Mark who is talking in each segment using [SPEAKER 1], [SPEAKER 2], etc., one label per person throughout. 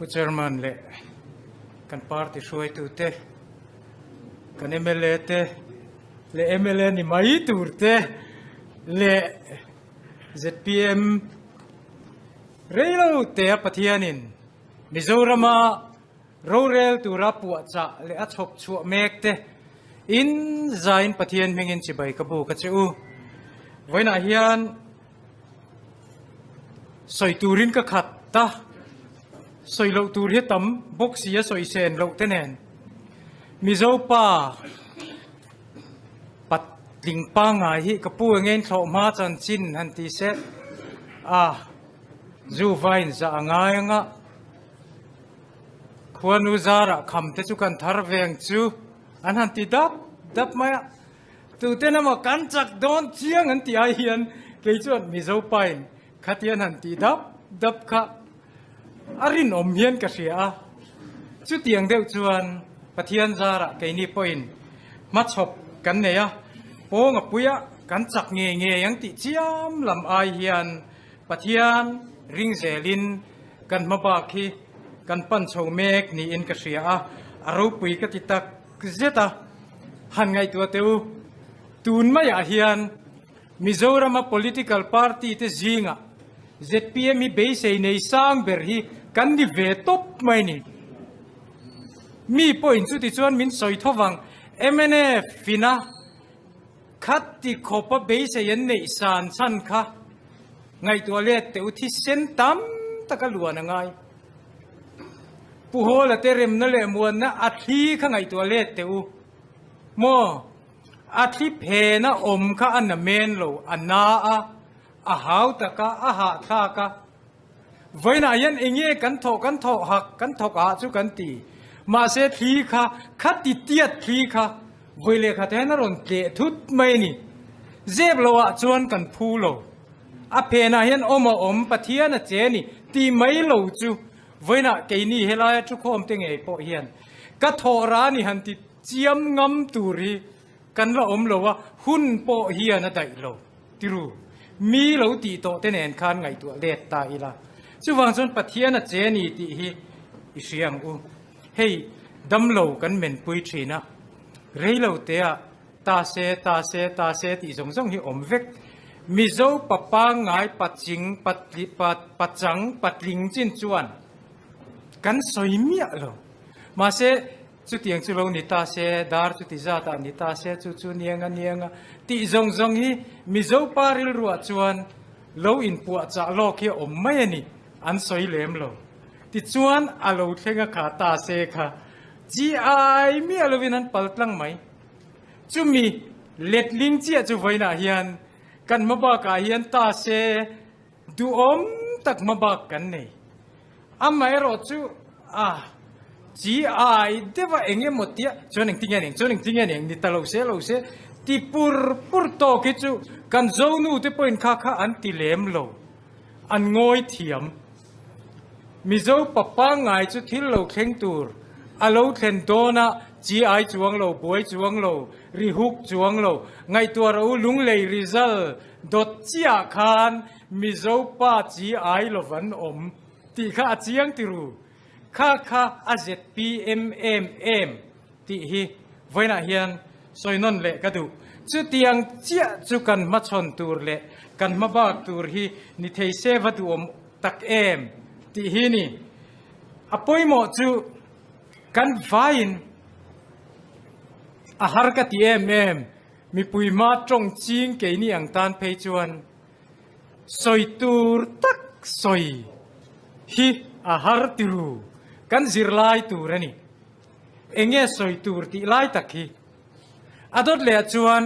[SPEAKER 1] Pu Chairman leh kan party hruaitute, kan mla te leh mla ni mai tur te leh zpm reilo tea Pathianin Mizorama rorel tura puahchah leh a chhawp chhuah mek te in zain Pathian hmingin chibai ka buk a che u. Vawiinah hian Sawi turin ka khat ta. Sawi loh tur hi tam bawk si a sawi sen loh te nen. Mizo pa patling pangngai hi ka pu enge in thlawh hma chanchin han ti se a zu vain zah a ngai anga khuanu zarah kham te chu kan thar ve ang chu an han ti dap dap mai a. Tuten emaw kan chak dawn chiang an tih ai hian kei chuan Mizo pain khatian han tih dap dap kha a rinawm hian ka hria a. Chutiang deuh chuan Pathian zarah keini pawhin hmachhawp kan nei a, pawnga puia kan chak ngei ngei ang tih chiam lam ai hian Pathian ring zelin kan hmabak hi kan pan chho mek niin ka hria a, a ropui ka ti tak zet a, han ngaihtuah teh u. Tun maiah hian Mizorama political party te zingah zpm hi beisei nei sang ber hi kan ni ve tawp mai ni. Mi pawhin chuti chuan min sawi tho vang. Mnf ina khati khawpa beisei an neih san chhan kha ngaihtuah let teh u thisen tam taka luan a ngai. Pu Hawla te remna leh muanna a thli kha ngaihtuah let teh u maw? A thli phena awm kha a na men lo, a na a, a hau tak a, a hahthlak a. Vawiinah hian eng nge kan thawh kan thawh hak kan thawk ah chu kan ti. Mahse thli kha khati tiat thli kha vawi lehkhat hian a rawn tleh thut mai a ni. Zep lo ah chuan kan phu lo. A phenah hian awm a awm, Pathian a che ni tih mai lo chu vawiinah keini helaia thukhawm te ngei pawh hian ka thawh ra ni han ti chiam ngam tur hi kan la awm lo a, hun pawh hian a daih lo tiru. Mi lo tih tawh te nen khan ngaihtuah let ta ila. Chuvang chuan Pathian a che ni tih hi i hria ang u. Hei damlo kan menpui thin a, reilo teah Ta se, ta se, ta se tih zawng zawng hi awm vek. Mizo pa pangngai paching, patli, pa, pachang, patling chin chuan kan sawi miah lo. Mahse, chutiang chu lo ni ta se, dar chuti zatah ni ta se, chu chu nianga nianga tih zawng zawng hi Mizo pa rilruah chuan lo inpuahchah lawk hi a awm mai a ni, an sawi lem lo. Tichuan, a lo thleng a kha ta se kha chi ai miah lovin an pal tlang mai. Chumi letling chiah chu vawiinah hian kan hmabakah hian ta se duhawm tak hmabak kan nei. Amaherawh chu a chi ai deuh a eng emaw tia chuan engtin nge eng chuan engtin nge eng ni ta lo se lo se ti pur pur tawk hi chu kan zonu te pawhin kha kha an ti lem lo, an ngawi thiam. Mizo pa pangngai chu thil lo thleng tur a lo thlen dawn a, chi ai chuang lo, buai chuang lo, ri huk chuang lo, ngaihtuah rawh u lunglei result dawt chiah khan Mizo pa chi ai lo van awm tih kha a chiang ti ru, kha kha a zpm em em tih hi vawiinah hian sawi nawn leh ka duh. Chutiang chiah chu kan hmachhawn tur leh kan hmabak tur hi ni thei se va duhawm tak em tih hi ni. A pawimawh chu kan vaiin a har ka ti em em, mipui hma tawng ching keini ang tan phei chuan sawi tur tak sawi hi a har ti ru, kan zirlai tur a ni. Enge sawi tur tih lai tak hi? A dawt leh ah chuan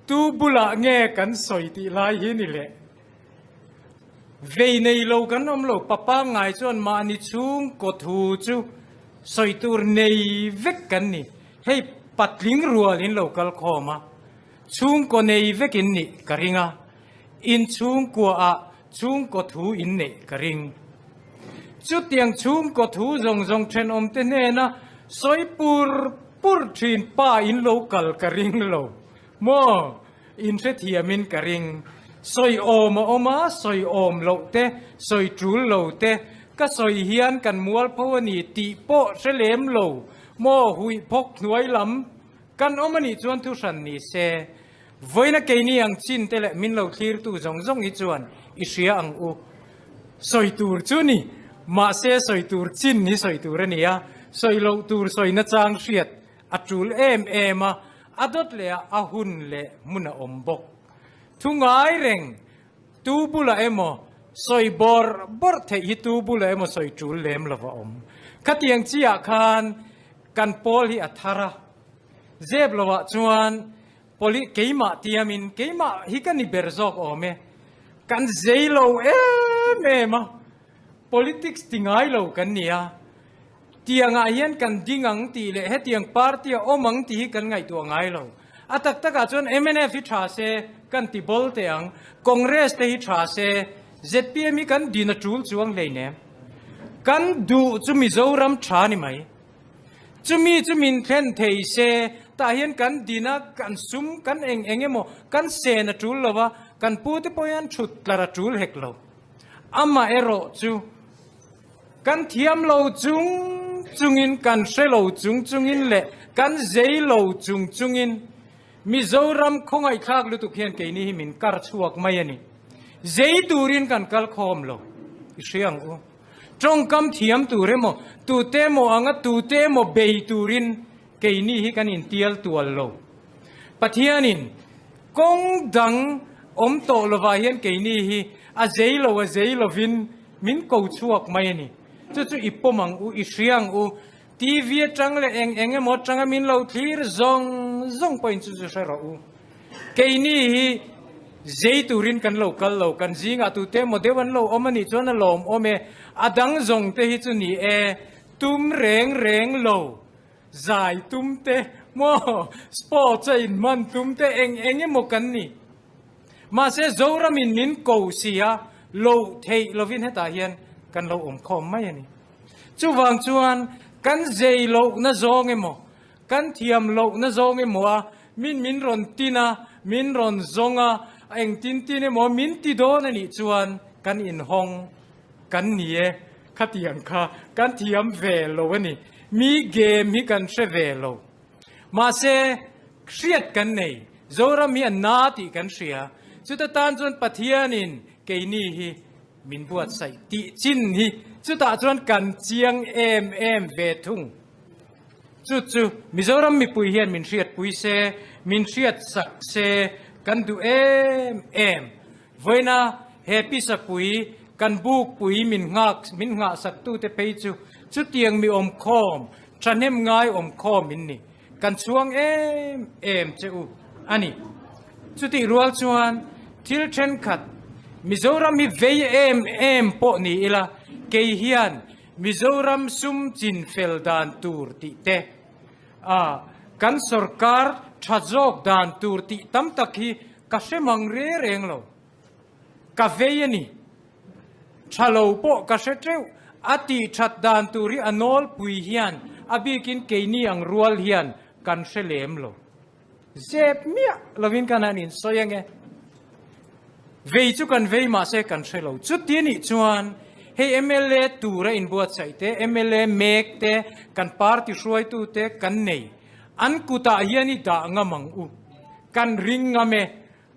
[SPEAKER 1] tu bulah nge kan sawi tih lai hi ni le? Vei nei lo kan awm lo, pa pangngai chuan mahni chhungkaw thu chu sawi tur nei vek kan ni. Hei patling rual in lo kal khawm a, chhungkaw nei vek in nih ka ring a, in chhungkua ah chhungkaw thu in neih ka ring. Chutiang chhungkaw thu zawng zawng thenawmte hnena sawi pur pur thin pa in lo kal ka ring lo maw? In hrethiamin ka ring. Sawi awm a awm a, sawi awm loh te, sawi tul lo te, Ka sawi hian kan mualpho a ni tih pawh hre lem lo maw huih phawk hnuai lam kan awm a nih chuan thu hran ni se. Vawiina keini ang chin te leh min lo thlirtu zawng zawng hi chuan i hria ang u. Sawi tur chu ni, mahse sawi tur chin hi sawi tur a ni a, sawi loh tur sawi nachang hriat a tul em em a, a dawt leh a a hun leh hmun a awm bawk. Thu ngai reng tu bulah emaw sawi bawrh bawrh theih hi tu bulah emaw sawi tul lem lo va awm. Khatiang chiah khan kan pawl hi a thar a, zep lovah chuan poli keimah tiamin keimah hi ka ni ber zawk awm e, kan zei lo em em a, politics ti ngai lo kan ni a, tiangah hian kan ding ang tih leh hetiang party a awm ang tih hi kan ngaihtuah ngai lo. A tak takah chuan mnf hi tha se kan ti bawl teh ang, Congress te hi tha se, zpm hi kan din a tul chuang hleinem. Kan duh chu Mizoram tha ni mai. Chumi chu min thlen thei se, tah hian kan din a, kan sum, kan eng eng emaw kan sen a tul lo a, kan pu te pawh hian thut tlar a tul hek lo. Amaherawh chu kan thiam lo chung chungin, kan hre lo chung chungin leh kan zei lo chung chungin Mizoram khawngaihthlak lutuk hian keini hi min kar chhuak mai a ni. Zei turin kan kal khawm lo, i hria ang u. Tawngkam thiam tur emaw, tute emaw anga tute emaw bei turin keini hi kan intial tual lo. Pathianin kawng dang awm tawh lovah hian keini hi a zei lo a zei lovin min ko chhuak mai a ni. Chu chu i pawm ang u, i hria ang u. TV atang leh eng eng emaw atanga min lo thlir zawng zawng pawhin chu chu hre rawh u. Keini hi zei turin kan lo kal lo, kan zingah tute emaw deuh an lo awm a nih chuan a lawmawm e, a dang zawng te hi chu ni e, tum reng reng lo, zai tum te maw, sports a inhman tum te eng eng emaw kan ni. Mahse Zoramin min ko si a, loh theih lovin hetah hian kan lo awm khawm mai a ni. Chuvang chuan kan zei lohna zawng emaw, Kan thiam lohna zawng emaw a, min min rawn tin a, min rawn zawng a, engtin tin emaw min ti dawn a nih chuan kan inhawng kan ni e, khatiang kha kan thiam ve lo a ni. Mi game hi kan hre ve lo. Mahse, hriat kan nei, Zoram hi a na tih kan hria. Chuta tan chuan Pathianin keini hi min buatsaih tih chin hi chutah chuan kan chiang em em ve thung. Chu chu Mizoram mipui hian min hriatpui se, min hriatsak se kan duh em em. Vawiina he pisapui kan bukpui min nghak min nghahsaktute phei chu chutiang mi awmkhawm, thahnem ngai awmkhawm in ni. Kan chhuang em em che u a ni. Chutih rual chuan thil thenkhat Mizoram hi vei em em pawh ni ila kei hian Mizoram sum chin fel dan tur tih te, a kan sorkar tha zawk dan tur tih tam tak hi ka hre mang re reng lo. Ka vei a ni. Tha lo pawh ka hre teuh. A tih that dan tur hi a nawlpui hian a bikin keini ang rual hian kan hre lem lo. Zep miah lovin kan han insawi ange. Vei chu kan vei mahse kan hre lo. Chuti anih chuan hei mla tura inbuatsaih te, mla mek te, kan party hruaitu te kan nei. An kutah hian i dah ngam ang u. Kan ring ngam e.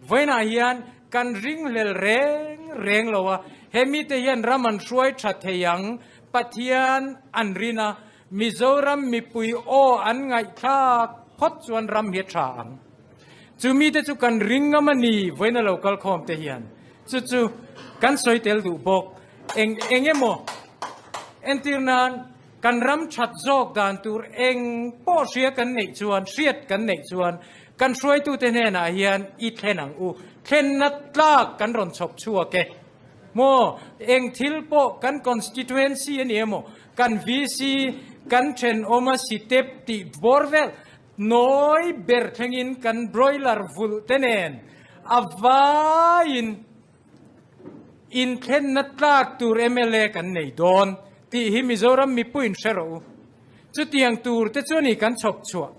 [SPEAKER 1] Vawiinah hian kan ringhlel reng reng lo a, he mite hian ram an hruai tha thei ang, Pathian an rin a, Mizoram mipui aw an ngaihthlak phawt chuan ram hi a tha ang. Chu mite chu kan ring ngam a ni vawiina lo kal khawm te hian. Chu chu kan sawi tel duh bawk. Eng eng emaw entir nan kan ram that zawk dan tur eng pawh hria kan neih chuan, hriat kan neih chuan kan hruaitute hnenah hian i thlen ang u. Thlenna tlak kan rawn chhawp chhuak e. Maw eng thil pawh kan constituency a ni emaw Kan VC kan thenawm a sitep tih bawr vel nawi ber thlengin kan broiler vulh te nen a vaiin inthlenna tlak tur mla kan nei dawn tih hi Mizoram mipuiin hre rawh u. Chutiang tur te chu a ni kan chhawp chhuah.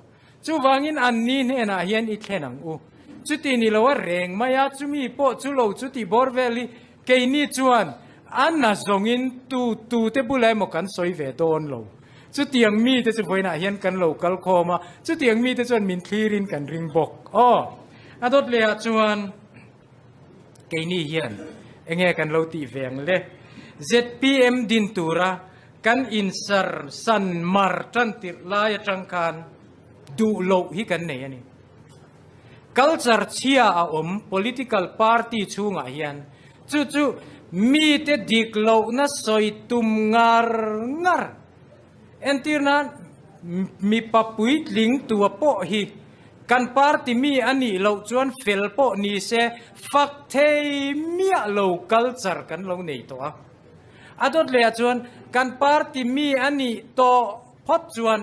[SPEAKER 1] Chuvangin an ni hnenah hian i thlen ang u. Chuti ni lo a reng mai a, chumi pawh chu lo chu tih bawr vel hi keini chuan. A na zawngin tu tu te bulah emaw kan sawi ve dawn lo. Chutiang mite chu vawiinah hian kan lo kal khawm a, chutiang mite chuan min thlirin kan ring bawk. Aw, a dawt lehah chuan keini hian enge kan lo tih ve ang le? Zpm din tura kan insar san mar tan tirh lai atang khan duh loh hi kan nei a ni. Culture chhia a awm political party chhungah hian chu chu mite dik lohna sawi tum ngar ngar. Entir nan mipa puitling tua pawh hi kan party mi a nih loh chuan fel pawh ni se fak thei miah lo culture kan lo nei tawh a. A dawt lehah chuan kan party mi a nih tawh phawt chuan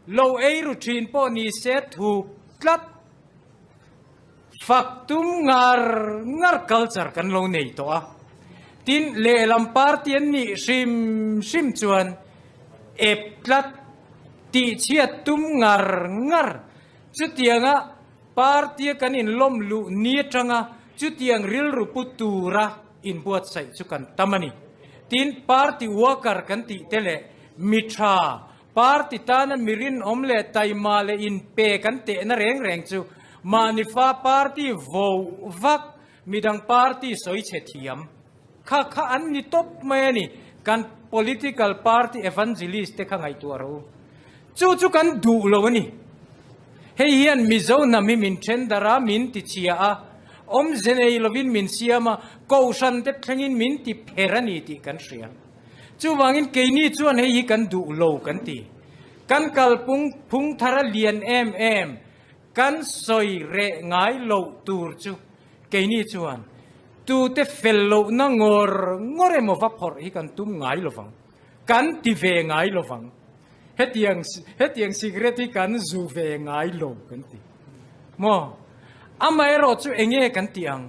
[SPEAKER 1] Lo ei ru thin pawh ni se thup tlat. Fak tum ngar ngar culture kan lo nei tawh a. Tin, lehlam party an nih hrim hrim chuan ep tlat, tihchhiat tum ngar ngar. Chutianga party a kan inlawm luh ni atanga chutiang rilru pu tura inbuatsaih chu kan tam a ni. Tin, party worker kan tih te leh mi tha Party tana mi rinawm leh taima leh inpe kan tehna reng reng chu mahni fa party vo vak midang party sawi chhe thiam kha kha an ni tawp mai a ni. Kan political party evangelist te kha ngaihtuah rawh u. Chu chu kan duh lo a ni. Hei hian Mizo hnam hi min then darh a, min ti chhia a, awmze nei lovin min siam a, kohhran te thlengin min ti pher a ni tih kan hria. Chuvangin keini chuan hei hi kan duh lo kan ti. Kan kalpung phung thar a lian em em, kan sawi reh ngai loh tur chu keini chuan tute fel lohna ngawr ngawr emaw va phawrh hi kan tum ngai lovang, kan ti ve ngai lovang. Hetiang hetiang cigarette hi kan zu ve ngai lo kan ti. Maw? Amaherawh chu enge kan tih ang?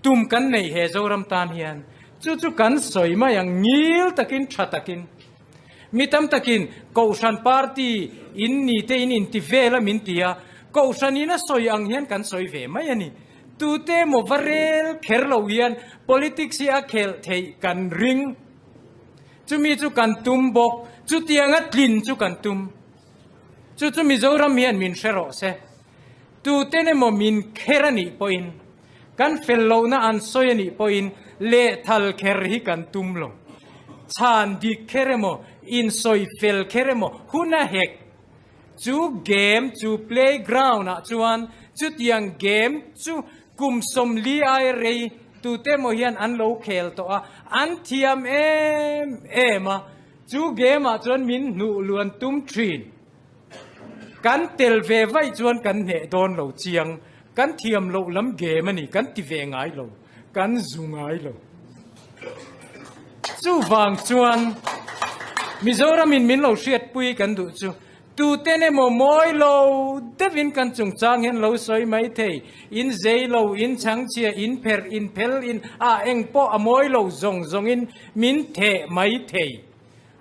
[SPEAKER 1] Tum kan nei he Zoram tan hian chu chu kan sawi mai ang ngil takin tha takin. Mi tam takin Kohhran party in ni te in inti vel a min ti a, Kohhran in a sawi ang hian kan sawi ve mai a ni. Tute emaw va rel kher lo hian politics hi a khelh theih kan ring. Chumi chu kan tum bawk, chutianga tlin chu kan tum. Chu chu Mizoram hian min hre rawh se. Tuten emaw min kher a nih pawhin, kan fel lohna an sawi a nih pawhin lehthal kher hi kan tum lo. Chhan dik kher emaw, insawi fel kher emaw hun a hek. Chu game chu playground ah chuan chutiang game chu kum 40 ai rei tute emaw hian an lo khel tawh a, an thiam em em a, chu game ah chuan min hnuh luan tum thin. Kan tel ve vaih chuan kan hneh dawn lo chiang, kan thiam loh lam game a ni, kan ti ve ngai lo, kan zu ngai lo. Chuvang chuan Mizoramin min lo hriatpui kan duh chu tuten emaw mawi lo deuhin kan chungchang hian lo sawi mai thei, in zei lo, in chhangchhia, in pherh, in phel, in ah engpawh a mawi lo zawng zawngin min theh mai thei.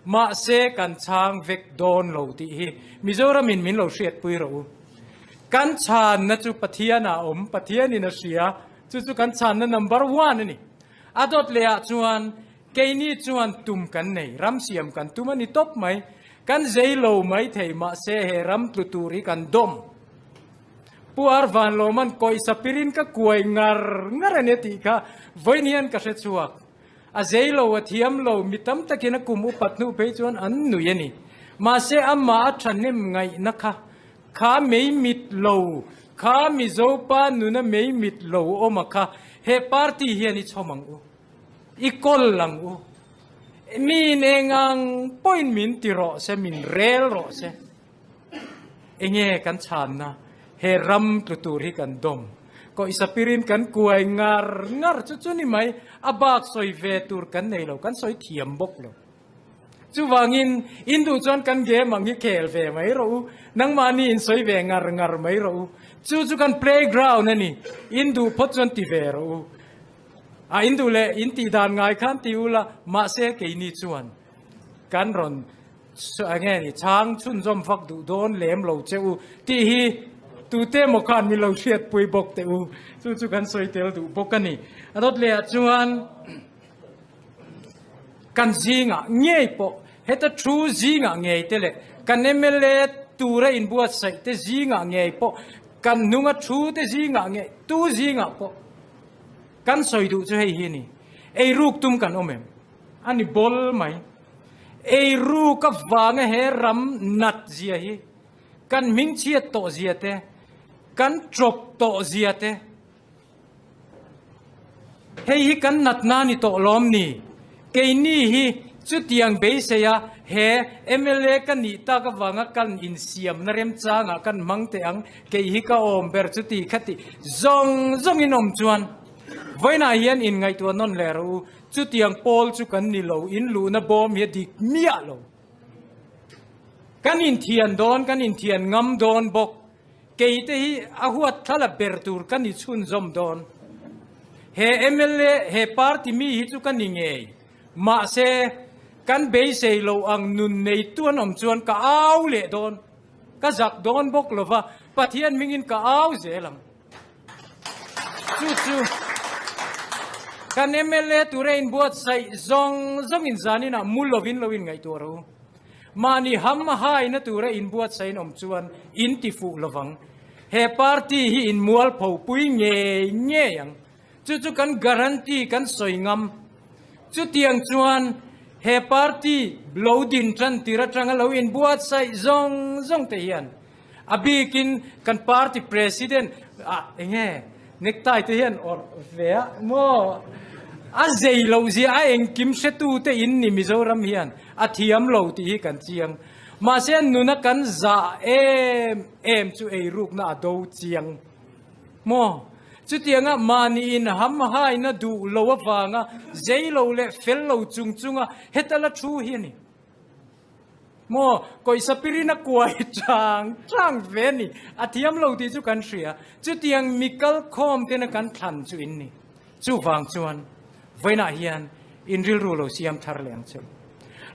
[SPEAKER 1] Mahse kan chhang vek dawn lo tih hi Mizoramin min lo hriatpui rawh u. Kan chhanna chu Pathian ah awm, Pathianin a hria, chu chu kan chhanna number one a ni. A dawt leh ah chuan keini chuan tum kan nei, ram siam kan tum a ni tawp mai. Kan zei lo mai thei mahse he ram tlu tur hi kan dawm. Pu Arvanlawman kawihsa pirin ka kuai ngar ngar a nia tih kha vawiin hian ka hre chhuak. A zei lo, a thiam lo, mi tam takin a kum upat hnuh phei chuan an nui a ni. Mahse amah a thahnem ngaihna kha, kha mei mit lo, kha Mizopa nuna mei mit lo awm a kha, he party hian i chhawm ang u, i kawl ang u. Mi in eng ang pawhin min ti rawh se, min rel rawh se. Enge kan chhanna he ram tlu tur hi kan dawm. Kawihsa pirin kan kuai ngar ngar chu chu ni mai, a bak sawi ve tur kan nei lo, kan sawi thiam bawk lo. Chuvangin in duh chuan kan game ang hi khel ve mai rawh u, nangmahni in sawi ve ngar ngar mai rawh u. Chu chu kan playground a ni, in duh phawt chuan ti ve rawh u. A in duh leh in tih dan ngai khan ti ula, mahse keini chuan kan rawn Enge ni chhang chhunzawm vak duh dawn lem lo che u tih hi tute emaw khan min lo hriatpui bawk teh u. Chu chu kan sawi tel duh bawk a ni. A dawt leh ah chuan. Kan zingah ngei pawh heta thu zingah ngei te leh kan mla tura inbuatsaih te zingah ngei pawh kan hnunga thu te zingah ngei tu zingah pawh kan sawi duh chu hei hi a ni. Eiruk tum kan awm em? A ni bawl mai. Eiruk avanga he ram nat zia hi kan hmingchhiat tawh zia te, kan tawp tawh zia te, Hei hi kan natna ni tawh lawm ni? Keini hi chutiang beisei a he mla ka nih tak avanga kan insiamna remchangah kan hmang teh ang, kei hi ka awm ber chuti khati zawng zawngin awm chuan vawiinah hian inngaihtuah nawn leh rawh u, chutiang pawl chu kan ni lo, in luhna bawm hi a dik miah lo. Kan inthian dawn, kan inthian ngam dawn bawk. Kei te hi a huat thla la ber tur ka ni chhunzawm dawn. He mla, he party mi hi chu ka ni ngei. Mahse, kan beisei lo ang nun neitu an awm chuan ka au leh dawn. Ka zak dawn bawk lova, Pathian hmingin ka au zel ang. Chu chu kan mla tura inbuatsaih zawng zawngin zaninah mu lovin lo inngaihtuah rawh u. Mahni ham haina tura inbuatsain awm chuan in ti fuh lovang. He party hi in mualpho pui ngei ngei ang. Chu chu kan guarantee kan sawi ngam. Chutiang chuan he party lo din tan tir atanga lo inbuatsaih zawng zawng te hian a bikin kan party president ah enge necktie te hian awrh ve a maw a zei loh zia a engkim hretu te in ni Mizoram hian a thiam lo tih hi kan chiang. Mahse nuna kan zah em em chu eirukna a do chiang maw? Chutianga mahni in hamhaina duh lo avanga zei lo leh fel lo chung chunga heta la thu hi a ni. Maw, kawihsa pirin a kuai chang chang ve a ni. A thiam lo tih chu kan hria. Chutiang mi kal khawm tena kan thlan chu in ni. Chuvang chuan vawiinah hian in rilru lo siam thar leh ang che u.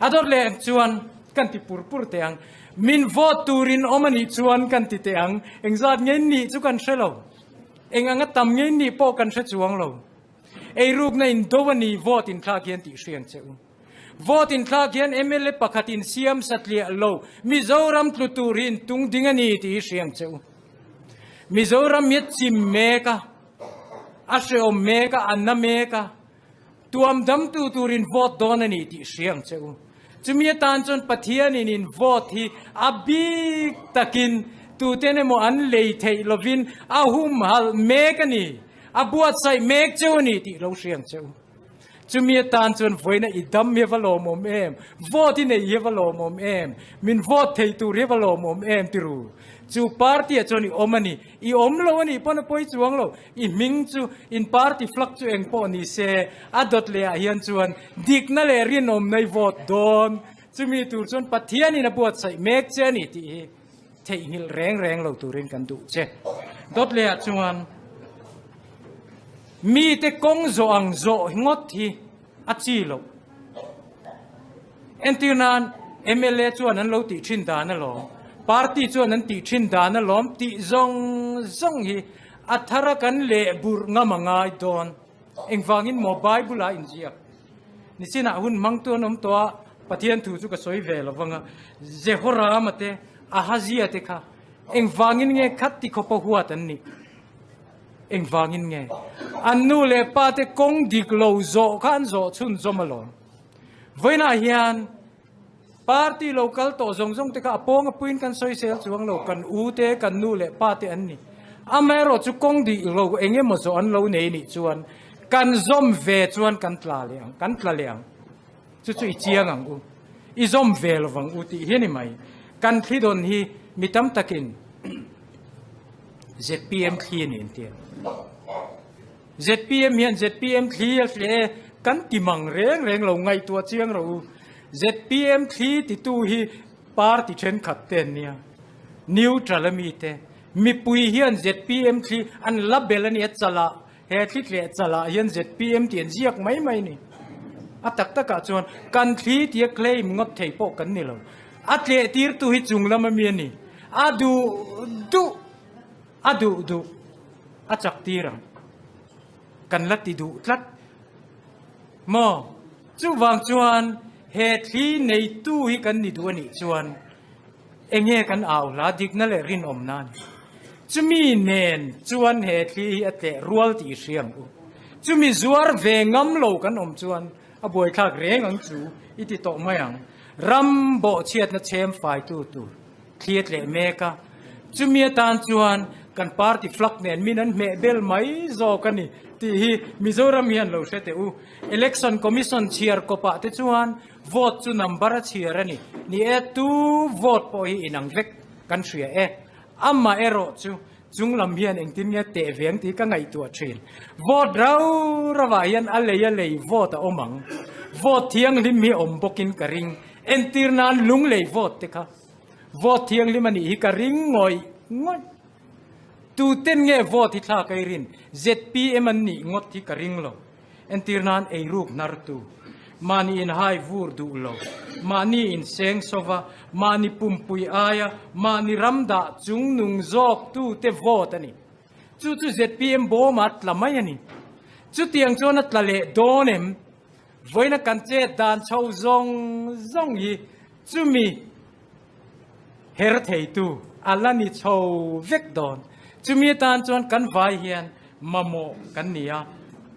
[SPEAKER 1] A dawt leh ang chuan kan ti pur pur teh ang. Min vote turin awm a nih chuan kan ti teh ang. Engzat nge nih chu kan hre lo. Eng anga tam nge nih pawh kan hre chuang lo. Eirukna in do a ni vote inthlak hian tih hriang che u. Vote inthlak hian mla pakhat in siam satliah lo Mizoram tlu tur hi in tung ding a ni tih hi hriang che u. Mizoram hi a chim mek a, a hreawm mek a, a na mek a, tuam damtu turin vote dawn a ni tih hriang che u. Chumi atan chuan Pathianin in vote hi a bik takin tuten emaw an lei theih lovin a humhalh mek a ni, a buatsaih mek cheu a ni tih lo hriang che u. Chumi atan chuan vawiina i dam hi a va lawmawm em? Vote i neih hi a va lawmawm em? Min vote thei tur hi a va lawmawm em ti ru? Chu party ah chuan i awm a ni. I awm lo a nih pawn a pawi chuang lo. I hming chu in party flag chu eng pawh ni se, a dawt leh ah hian chuan dikna leh rinawmna i vote dawn. Chumi tur chuan Pathianin a buatsaih mek che a ni tih hi theihnghilh reng reng lo turin kan duh che. Dawt leh ah chuan mite kawng zawh ang zawh ngawt hi a chi loh. Entir nan mla chuan an lo tih thin dan alawm, party chuan an tih thin dan alawm tih zawng zawng hi a thara kan leh burh ngam a ngai dawn. Engvangin maw Bible ah inziak? Nichinah hun hmangtu an awm tawh a, Pathian thu chu ka sawi ve lo vang a, Jehorama te, Ahazia te kha engvangin nge khat ti khawpa huat an nih? Engvangin nge? An nu leh pa te kawng dik lo zawh kha an zawh chhunzawm alawm. Vawiinah hian party lo kal tawh zawng zawng te kha a pawng a puiin kan sawi sel chuang lo, kan u te, kan nu leh pa te an ni. Amaherawh chu kawng dik lo eng emaw zawh an lo nei nih chuan kan zawm ve chuan kan tla leh ang, kan tla leh ang. Chu chu i chiang ang u, i zawm ve lo vang u tih hi a ni mai. Kan thli dawn hi mi tam takin zpm thli a ni an ti a. Zpm hian zpm thli a hle kan ti mang reng reng lo ngaihtuah chiang rawh u. Zpm thli titu hi party thenkhat te an nia, neutral a mi te. Mipui hian zpm thli an la bel a nia chalah he thli tleh chalah hian zpm tih an ziak mai mai a ni. A tak takah chuan kan thli tia claim ngawt thei pawh kan ni lo. A tleh tirtu hi chung lam a mi a ni. A duh duh. A duh duh a chak tir ang. Kan la ti duh tlat maw? Chuvang chuan he thli neitu hi kan ni duh a nih chuan enge kan au hla dikna leh rinawmna a ni. Chumi nen chuan he thli hi a tleh rual tih i hria ang u. Chumi zuar ve ngam lo kan awm chuan a buaithlak reng ang chu i ti tawh mai ang. Ram bawhchhiatna chhem faitu tur thli a tleh mek a, chumi atan chuan kan party flag nen min an hmeh bel mai zawk a ni tih hi Mizoram hian lo hre teh u. Election Commission chhiar kawpah te chuan vote chu number a chhiar a ni. Ni e, tu vote pawh hi inang vek kan hria e. Amaherawh chu chung lam hian engtin nge teh ve ang tih ka ngaihtuah thin. Vote rau rauah hian a lei a lei vote a awm ang. Vote thianghlim hi awm bawkin ka ring. Entir nan lunglei vote te kha. Vote thianghlim a nih hi ka ring ngawih ngawih. Tuten nge vote hi thlak ei rin? ZPM an nih ngawt hi ka ring lo. Entir nan eiruk hnar tu, mahni in hai vur duh lo, mahni in seng sova, mahni pumpui aia mahni ram dah chung nung zawk tu te vote a ni. Chu chu ZPM bawmah a tla mai a ni. Chutiang chuan a tla leh dawn em? Vawiina kan chet dan chho zawng zawng hi chumi her theitu a la ni chho vek dawn. Chumi atan chuan kan vai hian mamawh kan ni a,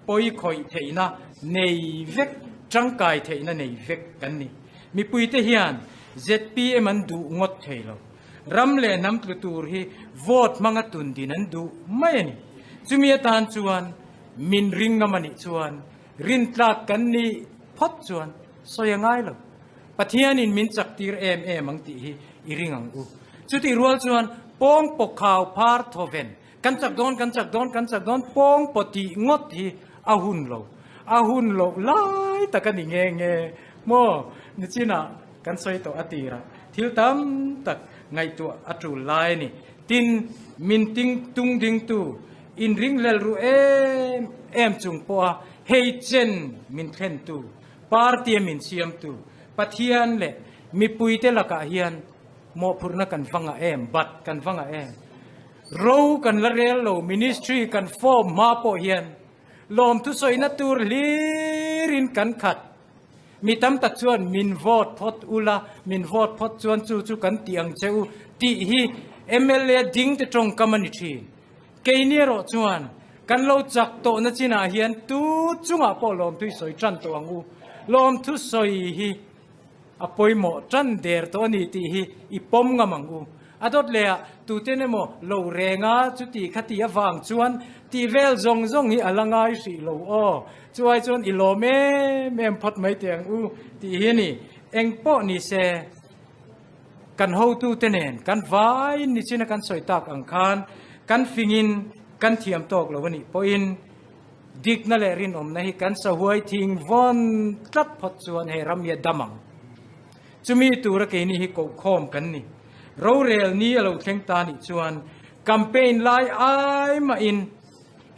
[SPEAKER 1] pawi khawih theihna nei vek, tangkai theihna nei vek kan ni. Mipuite hian zpm an duh ngawt thei lo. Ram leh hnam tlu tur hi vote hmanga tun din an duh mai a ni. Chumi atan chuan min ring ngam a nih chuan Rintlak kan nih phawt chuan sawi a ngai lo. Pathianin min chak tir em em ang tih hi i ring ang u. Chutih rual chuan pawng paw khau phar thawven, kan chak dawn, kan chak dawn, kan chak dawn, pawng paw tih ngawt hi a hun lo. A hun loh lai tak a ni nge nge maw? Nichinah kan sawi tawh a tirah thil tam tak ngaihtuah a tul lai a ni. Tin, min ting tung dingtu Inringhlel ru em em chung pawha hei chen min thlentu, party a min siamtu Pathian leh mipuite lakah hian mawhphurhna kan va ngah em, bat kan va ngah em. Ro kan la rel lo, ministry kan form hma pawh hian lawmthu sawina tur hlirin kan khat. Mi tam tak chuan min vote phawt ula, min vote phawt chuan chu chu kan ti ang che u tih hi mla ding te tawngkam a ni thin. Keini erawh chuan kan lo chak tawhna chinah hian tu chungah pawh lawmthu i sawi tan tawh ang u. Lawmthu sawi hi a pawimawh tan der tawh a ni tih hi i pawm ngam ang u. A dawt leh ah tuten emaw lo reng a chuti khati avang chuan tih vel zawng zawng hi a la ngai hrih lo aw. Chuai chuan i lawm em em phawt mai teh ang u tih hi a ni. Eng pawh ni se kan hotute nen kan vaiin nichina kan sawi tak ang khan kan fingin kan thiam tawk lo a nih pawhin dikna leh rinawmna hi kan sahuai thing vawn tlat phawt chuan hei ram hi a dam ang. Chumi tura keini hi kohkhawm kan ni. Rorel ni a lo thleng ta nih chuan campaign lai ai mahin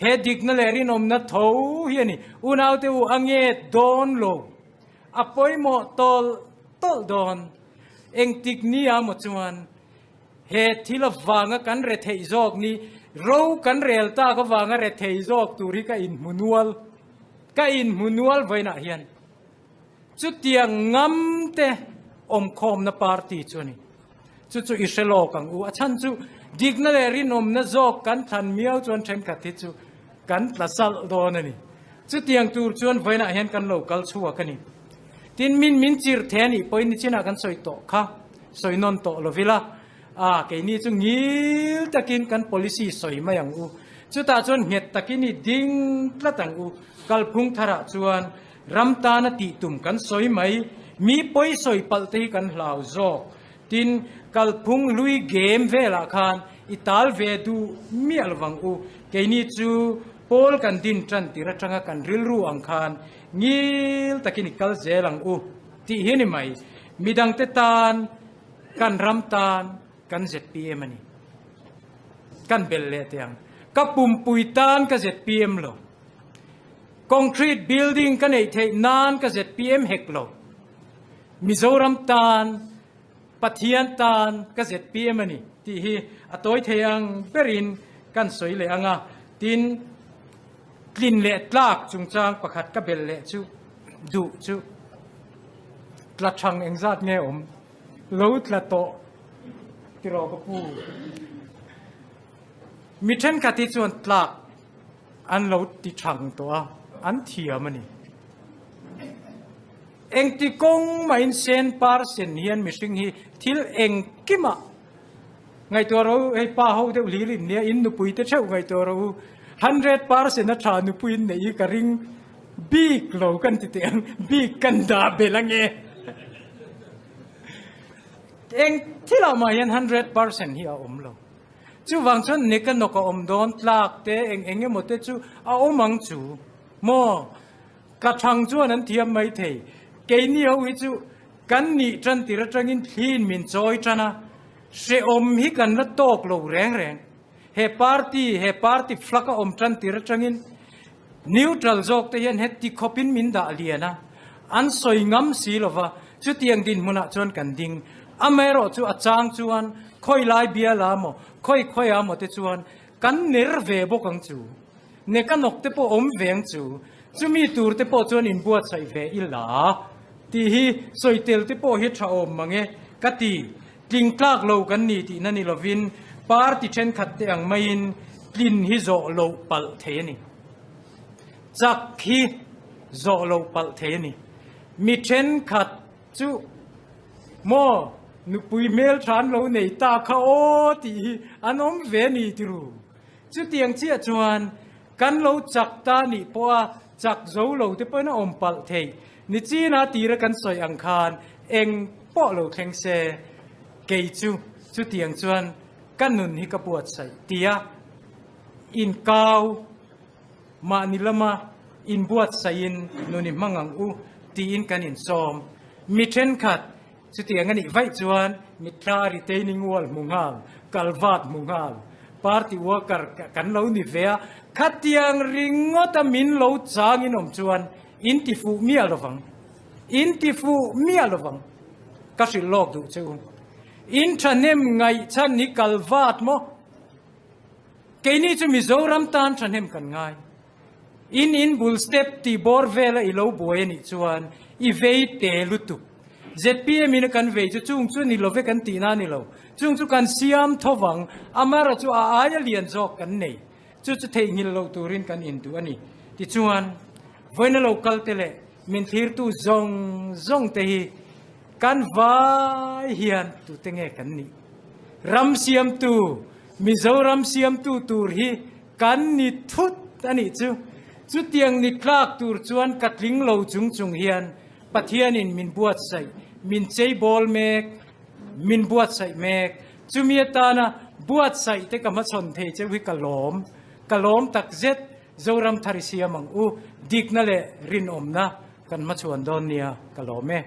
[SPEAKER 1] He dikna leh rinawmna tho hi a ni. Unaute u a nge dawn lo. A pawimawh tawlh tawlh dawn. Engtik ni a maw chuan he thil avanga kan re theih zawk ni, ro kan rel tak avanga re thei zawk tur hi ka inhmu nual. Ka inhmu nual vawiinah hian. Chutiang ngam te awmkhawmna party chu a ni. Chu chu i hre lawk ang u. A chhan chu dikna leh rinawmna zawk kan thlan miau chuan thenkhat hi chu kan tla salh dawn a ni. Chutiang tur chuan vawiinah hian kan lo kal chhuak a ni. Tin, min min chirh thei a nih pawhin nichinah kan sawi tawh kha sawi nawn tawh lo vila. A, keini chu ngil takin kan policy sawi mai ang u. Chutah chuan nghet takin i ding tlat ang u. Kalphung tharah chuan Ram tana tih tum kan sawi mai, mi pawi sawi palh te hi kan hlau zawk. Tin, kalphung hlui game velah khan i tal ve duh miah lovang u. Keini chu pawl kan din tan tir atanga kan rilru ang khan ngil takin i kal zel ang u tih hi a ni mai. Midangte tan, kan ram tan kan zpm a ni. Kan belh leh teh ang. Ka pumpui tan ka zpm lo. Concrete building ka neih theih nan ka zpm hek lo. Mizoram tan, Pathian tan ka zpm a ni tih hi a tawi thei ang berin kan sawi leh ang a. Tin, tlin leh tlak chungchang pakhat ka belh leh chu duh chu. Tla thang engzat nge awm? Lo tla tawh tiraw ka pu? Mi thenkhat hi chuan tlak an lo ti thang tawh a, an thiam a ni. Engti kawng mahin sen par sen hian mihring hi thil engkimah ngaihtuah rawh u, hei pa ho deuh hlir in nia, in nupui te theuh ngaihtuah rawh u, 100% a tha nupui in neih hi ka ring bik lo kan ti teh ang, bik kan dah belh ange. Eng thilah mah hian 100% hi a awm lo. Chuvang chuan nek a nawk a awm dawn tlak te eng eng emaw te chu a awm ang chu maw? Ka thang chuan an thiam mai thei. Keini ho hi chu kan nih tan tir atangin thliin min chawi tan a, hrehawm hi kan la tawk lo reng reng. He party, he party flag a awm tan tir atangin neutral zawk te hian heti khawpin min dah lian a, an sawi ngam si lova, chutiang dinhmunah chuan kan ding. Amaherawh chu a chang chuan khawi lai bial a maw, khawi khawi a maw te chuan kan ner ve bawk ang chu. Ne ka nawk te pawh awm ve ang chu. Chumi tur te pawh chuan inbuatsaih ve ila tih hi sawi tel te pawh hi tha awm mang e ka ti. Tling tlak lo kan ni tihna ni lovin party thenkhat te ang maiin tlin hi zawh loh palh thei a ni. Chak hi zawh loh palh thei a ni. Mi thenkhat chu maw nupui hmel tha an lo nei ta kha aw tih hi an awm ve a ni tiru. Chutiang chiah chuan kan lo chak ta nih pawha chak zo lo te pawhin a awm palh theih. Nichina tira kan sawi ang khan eng pawh lo thleng se, kei chu chutiang chuan ka nun hi ka buatsaih tia inkau mahni lama inbuatsaihin nun i hmang ang u tiin kan insawm. Mi thenkhat Chutiang a nih vaih chuan mitthla retaining wall hmu nghal, kalvat hmu nghal, party worker kan lo ni ve a, khatiang ringawta min lo changin awm chuan in ti fuh miah lovang, in ti fuh miah lovang. Ka hrilh lawk duh che u. In thahnem ngaihchhan hi kalvat maw? Keini chu Mizoram tan thahnem kan ngai. In in bul step tih bawr vela i lo buai a nih chuan i vei te lutuk. Zpm in a kan vei chu chung chu ni love kan tihna a ni lo. Chung chu kan siam tho vang, Amara chu a aia lian zawk kan nei. Chu chu theihnghilh loh turin kan induh a ni. Tichuan, vawiina lo kal te leh min thlirtu zawng zawng te hi kan vai hian tute nge kan nih? Ram siamtu, Mizoram siamtu tur hi Kan ni thut a nih chu. Chutiang ni tlak tur chuan ka tling lo chung chung hian Pathianin min buatsaih, min cheibawl mek, min buatsaih mek. Chumi atana buatsaih te ka hmachhawn thei cheu hi ka lawm. Ka lawm takzet Zoram thar i siam ang u, dikna leh rinawmna kan hmachhuan dawn nia ka lawm e.